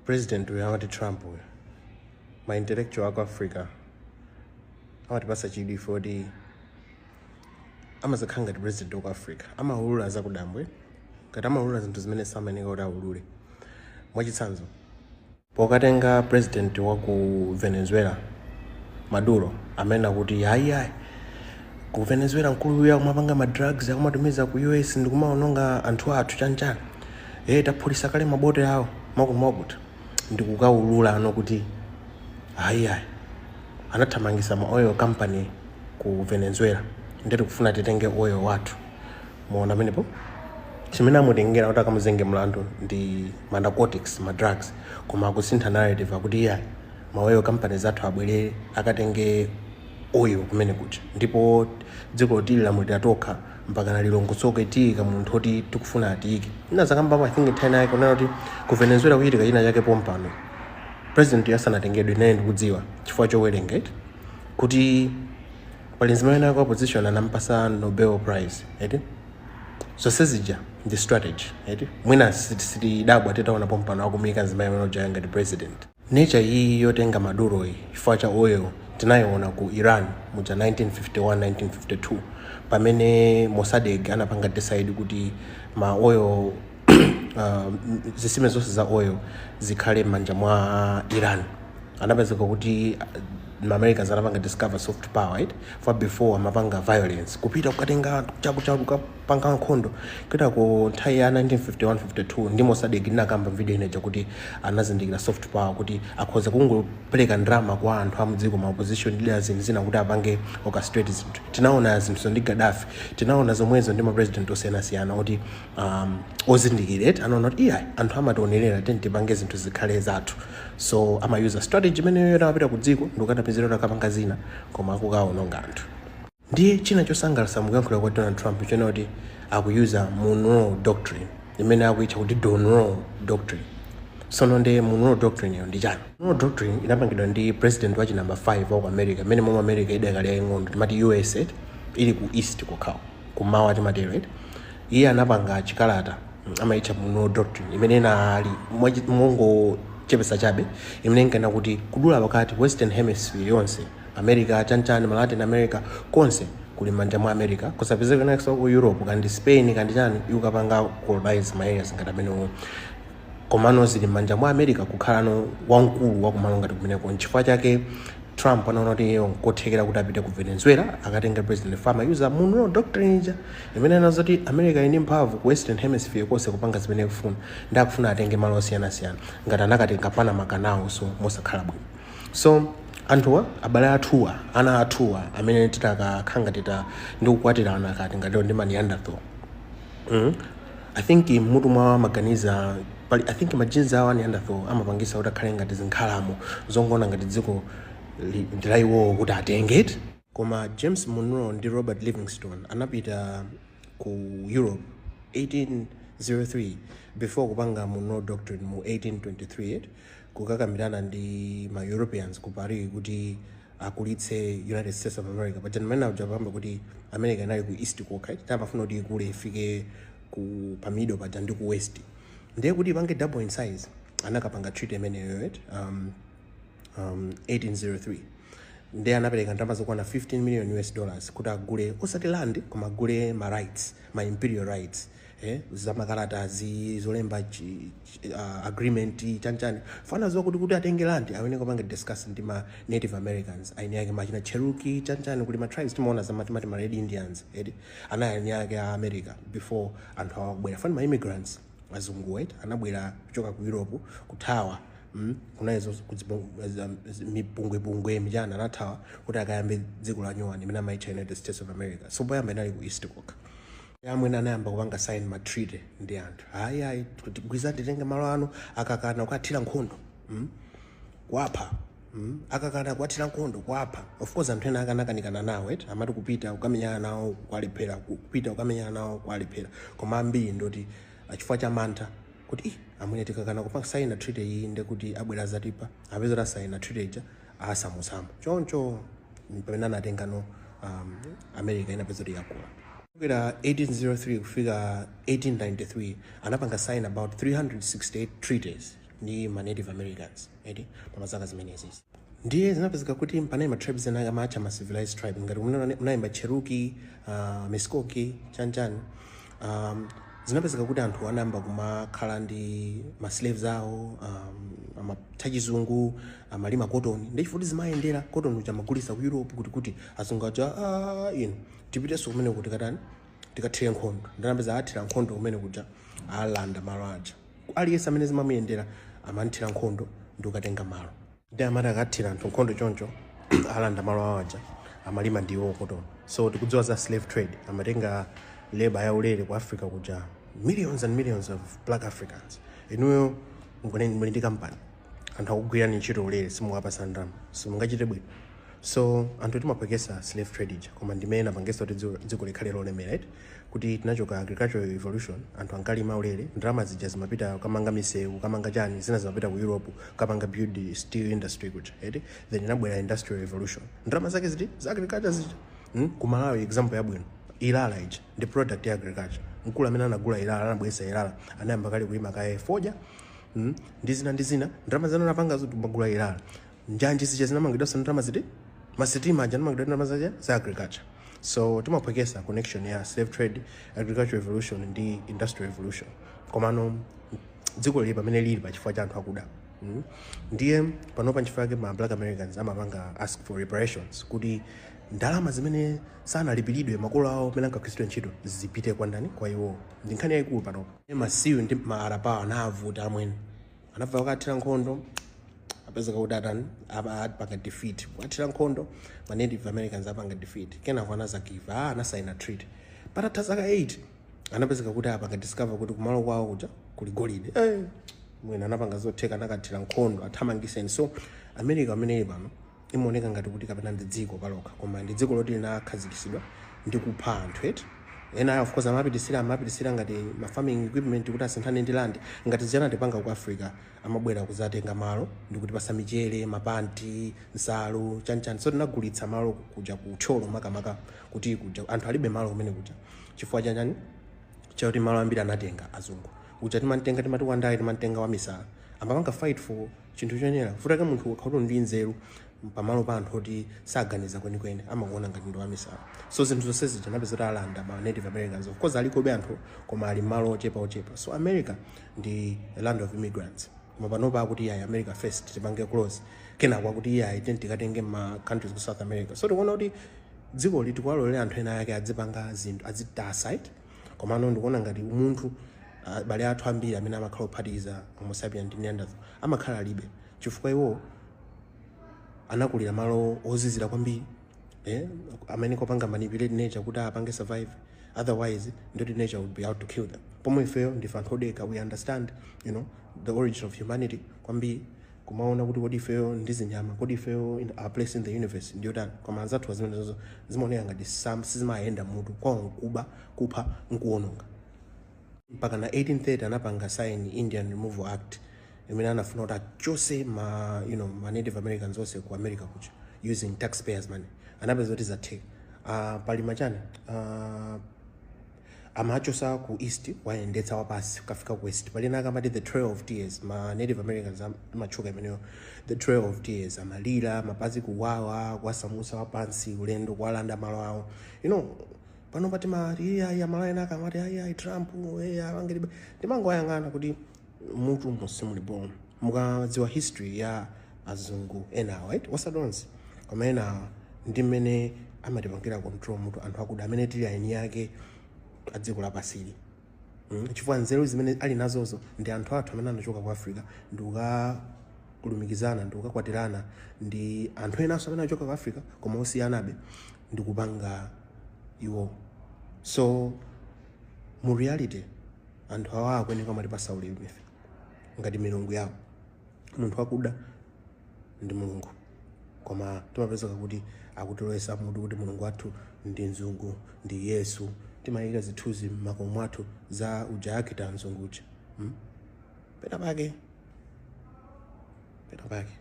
President uyu amati Trump uyu, ma intellectual aku Africa amatipasa chidwi foti amazakhala ngati president waku Africa amawulula zakudambwe, ngati amawulula zinthu zimene samayeneka kuti awulule. Mwachitsanzo, pokatenga president wa ku Venezuela, Maduro, amene akuti ayiayi, ku Venezuela mkulu uyu akumapanga ma drugs, akumatumiza ku US ndikumaononga anthu athu, chanchani, taphulisa kale mabote awo, makumakuti ndikukaulula ano kuti ayiayi, anathamangisa ma oil company ku Venezuela, ndeti kufuna titenge oil wathu. Muona amenepo chimene amutengera kuti akamuzenge mlandu ndi ma narcotics, ma drugs, koma akusintha narrative, akuti iyayi, ma oil companies athu abwerere akatenge oil kumene kuja, ndipo dziko tililamulira tokha mpaka nalilongosoke, tiyika munthu oti tikufuna atiyike. Inazakambapo, I think, nthawi yake kunena kuti ku Venezuela kuchitika china chake pompano president asanatengedwe. Ine ndikudziwa chifukwa chowerenga it kuti pali zimene ako opposition anampasa Nobel Prize eti. Zonse zija ndi strategy eti. Mwina sitidabwa titaona pompano akumuyika mzimayi amene uja ngati president. Nature iyi yotenga Maduro iyi chifukwa cha oil tinayiona ku Iran muja 1951, 1952, pamene Mossadegh anapanga decide kuti ma oil, zisime zonse za oil zikhale m'manja mwa Iran. Anapezeka kuti ma Americans anapanga discover soft power, right? For before amapanga violence, kupita kukatenga chakuchaku, kupanga nkhondo. Kitako nthawi ya 1951, 52 ndi Mossadegh, ndinakamba video ineja kuti anazindikira soft power, kuti akhoza kungopereka ndalama kwa anthu amdziko, ma opposition leaders zina, kuti apange orchestrate zinthu. Tinaona zinthu ndi Gaddafi, tinaona zomwezo ndi ma president osiyanasiyana oti ozindikira anaona kuti iyayi, anthu amationerera, teni tipange zinthu zikhale zathu. So amayuza strategy imeneyo yoti amapita ku dziko ndikukanapezera kuti akapanga zina, koma akukaononga anthu. Ndiye china chosangalatsa mukuyankhula kwa Donald Trump chona kuti akuyuza Monroe Doctrine, imene akuyitcha kuti Donroe Doctrine. Sono ndi Monroe Doctrine iyo ndi chani? Monroe Doctrine inapangidwa ndi president wachi number 5 wa ku America, imene momwe America idakali yaying'ono, timati USA ili ku east kokhawo, kumawa timatero, right? Iye anapanga chikalata amayitcha Monroe Doctrine, imene inali mongochepesa chabe, imene inkena kuti kudula pakati Western Hemisphere yonse, America chanchani, ma Latin America konse kuli m'manja mwa America, kusapezeka naso ku Europe kandi Spain kandi chani ikukapanga colonize ma areas ngati amenewo, komano zili m'manja mwa America, kukhalano wamkulu wakumalo ngati kumeneko. Nchifukwa chake Trump anaona kuti iyeyo nkothekera kuti apite ku Venezuela akatenga president farmer yuza Monroe Doctrine ija, imene anazoti America ili mphamvu ku Western Hemisphere konse kupanga zimene ikufuna, ndi akufuna atenge malo osiyanasiyana ngati anakatenga Panama Canal, so mosakhala bwino. So anthuwa, abale athuwa, ana athuwa amene titakakhala tita ndi kukwatirana kati ngatero ndi ma Neanderthal. I think mutu mwawo amaganiza pali, I think ma genes awo a Neanderthal amapangisa kuti akhale ngati zinkhalamo zongona, ngati dziko ndi la iwowo kuti atenge it. Koma James Monroe ndi Robert Livingston anapita ku Europe 1803 before kupanga Monroe Doctrine mu 1823, kukakambirana ndi ma Europeans ku Paris kuti akulitse United States of America. Paja mmene uja pamba kuti America inali ku east kokha, tamafuna kuti ikule ifike ku pamiddle paja ndi ku west, ndiye kuti ipange double in size anakapanga treaty imeneyo, right? 1803 ndiye anapereka ndalama zokwana 15 million US dollars kuti agule osati land, koma agule ma rights, ma imperial rights, zamakalatazi zolemba agreement chanchani. Fana ziwa kuti atenge land awene kupanga discuss ndi ma Native Americans aini ake, machina Cherokee chanchani, kuli ma tribes timaona zamatimati ma Red Indians edi, anali aini ake a America before anthu awa kubwera. Fana ma immigrants azungu, right, anabwera kuchoka ku Europe kuthawa kunayizo mipungwepungwe michana, anathawa kuti akayambe dziko la nyuwani imene amayitcha United States of America. So poyamba inali ku east kokha. Amwene anayamba kupanga sign ma treaty ndi anthu, ayi ayi, tigwiza titenge malo ano, akakana kukathira nkhondo, Kuwapha, Akakana kuwathira nkhondo, kuwapha. Of course anthu ena akanakanikana nawo eti, amati kupita kukamenyana nawo kuwalephera, kupita kukamenyana nawo kuwalephera, koma ambiri ndoti chifukwa cha mantha kuti ih, amwene tikakana kupanga sign treaty iyi ndekuti abwera zatipa, apeza kuti asayina treaty ija asamusamo. Choncho pamene anatengano America inapeza kuti yakula. Kuchokera 1803 kufika 1893 anapanga sign about 368 treaties. Ndi ma Native Americans eti pamazaka zimenezi. Ndiye zinapezeka kuti panali ma tribes ena amatcha ma civilized tribe, ngati munayimba Cherokee, Muskogee, chanchani. Zinapezeka kuti anthu anayamba kumakhala ndi ma slaves awo, amatha chizungu, amalima cotton. Ndi chifukwa zimayendera cotton uja amagulitsa ku Europe kuti azungu aja, ah, inu tipitenso kumene kuti katani, tikathire nkhondo. Ndanapeza athira nkhondo kumene kuja, alanda malo aja. Aliyense amene zimamuyendera amanthira nkhondo ndi kukatenga malo. Ndi amati akathira anthu nkhondo choncho, alanda malo awo aja, amalima ndiwo cotton. So tikudziwa za slave trade, amatenga labor yaulere ku Africa kuja, millions and millions of black Africans. Inuyo muli ndi kampani, anthu akugwirani ntchito ulere, simuwapasa ndalama, simungachite bwino. So anthu timapwekesa slave trade ija, koma ndimene apangesa kuti dziko likhale lolemera, right? Kuti tinachoka agricultural revolution, anthu ankalima ulere, ndalama zija zimapita kukamanga misewu, kukamanga chani, zina zimapita ku Europe kukamanga build steel industry kuja, right? Then inabwera industrial revolution, ndalama zake ziti za agriculture zija. Ku Malawi, example yabwino, Ilala ija ndi product ya agriculture. Mkulu amene anagula Ilala, anabweresa Ilala, anayamba kale kulima kaye fodya, ndi zina ndi zina. Ndalama zina anapanga zoti magula Ilala, njanji zija zinamangidwanso ndalama ziti, masitima aja anamangidwa ndalama zaja za agriculture. So timaphwekesa connection ya slave trade, agricultural revolution ndi industrial revolution, komano dziko lili pamene lili pachifukwa cha anthu akuda. Ndiye panopa nchifukwa chake ma black Americans amapanga ask for reparations, kuti ndalama zimene sanalipiridwe makolo awo amene ankagwiritsidwa ntchito zipite kwa ndani? Kwa iwo. Ndi nkhani yayikulu panopa. Ma Sioux ndi ma Arapaho anavuta amwene, anabva kukathira nkhondo, apezeka kuti atani, apanga defeat. Kukathira nkhondo ma Native Americans, apanga defeat, kenako anazagiva, anasaina treaty. Patatha zaka 8 anapezeka kuti apanga discover kuti kumalo kwawo kuja kuli golide. Mwina anapanga zotheka, anakathira nkhondo athamangiseni. So America amene ili pano imaoneka ngati kuti kapena ndi dziko palokha, koma ndi dziko loti linakhazikitsidwa ndi kupha anthu eti. Ena of course amapitisira ngati ma farming equipment kuti asinthane ndi land, ngati ziyanatipanga ku Africa, amabwera kuzatenga malo ndi kutipasa michere, mapanti, nsalu, chanchani. So tinagulitsa malo kuja ku Thyolo makamaka, kuti kuja anthu alibe malo kumene kuja. Chifukwa chanchani? Chakuti malo ambiri anatenga azungu. Uja timantenga timati wandale, timantenga wamisala, amapanga fight for chinthu choyenera. Futake munthu ukhala ndi nzeru pamalo pa anthu oti saganiza kwenikweni, amakuona ngati ndi wamisala. So zinthu zonse zija anapeza kuti alanda ma Native Americans. Of course alikobe anthu, koma ali malo ochepa ochepa. So America ndi a land of immigrants, koma panopa akuti iyayi, America first, tipange close. Kenako akuti iyayi, teni tikatenge ma countries ku South America. So tikuona kuti dzikoli tikuwalolera anthu ena ake adzipanga zinthu, adzitasa it. Komano ndikuona ngati umunthu, abale athu ambiri amene amakhala ophatikiza Homo sapien ndi Neanderthal amakhala alibe, chifukwa iwo anakulira malo ozizira kwambiri, amene kopanga manipulate nature kuti apange survive. Otherwise ndoti nature would be out to kill them. Pomwe ifeyo ndife anthu odeka, we understand the origin of humanity kwambiri, kumaona kuti kodi ifeyo ndi zinyama, kodi ifeyo in our place in the universe ndiyotani. Koma anzathu zimene zozo zimaoneka ngati sizimayenda mutu kwawo, nkuba, kupha, nkuwononga. Mpaka na 1830 anapanga sign Indian Removal Act, imene anafuna kuti achose ma you know ma Native Americans onse ku America kuja using taxpayers' money. Anapeza kuti zatheka. Pali machani, amachosa ku east, wayendetsa wapasi kukafika ku west. Pali naka amati the Trail of Tears, ma Native Americans amatchuka imeneyo, the Trail of Tears. Amalira mapazi kuwawa, kuwasamusa wapansi ulendo, kuwalanda malo awo. Pano pati mati iya amalawi naka amati ayi Trump, angelibe. Ndimangoyang'ana kuti mutu musimulibo. Mukadziwa history ya azungu enawa, right, osati onse koma enawa, ndi mmene amatipangira control mutu anthu akuda amene tili aini yake a dziko lapasili. Chifukwa nzeru zimene ali nazozo ndi anthu athu amene anachoka ku Africa ndi kukalumikizana ndi kukakwatirana ndi anthu enanso amene anachoka ku Africa koma osiyanabe, ndi kupanga iwo. So mu reality anthu awa akweneka amatipasa ulemu ife ngati milungu yawo. Munthu wakuda ndi mulungu, koma timapezeka kuti akutolowesa mutu kuti mulungu wathu ndi mzungu, ndi Yesu. Timayika zithunzi m'makomo mwathu za uja akita mzungu uja. Pena pake, pena pake.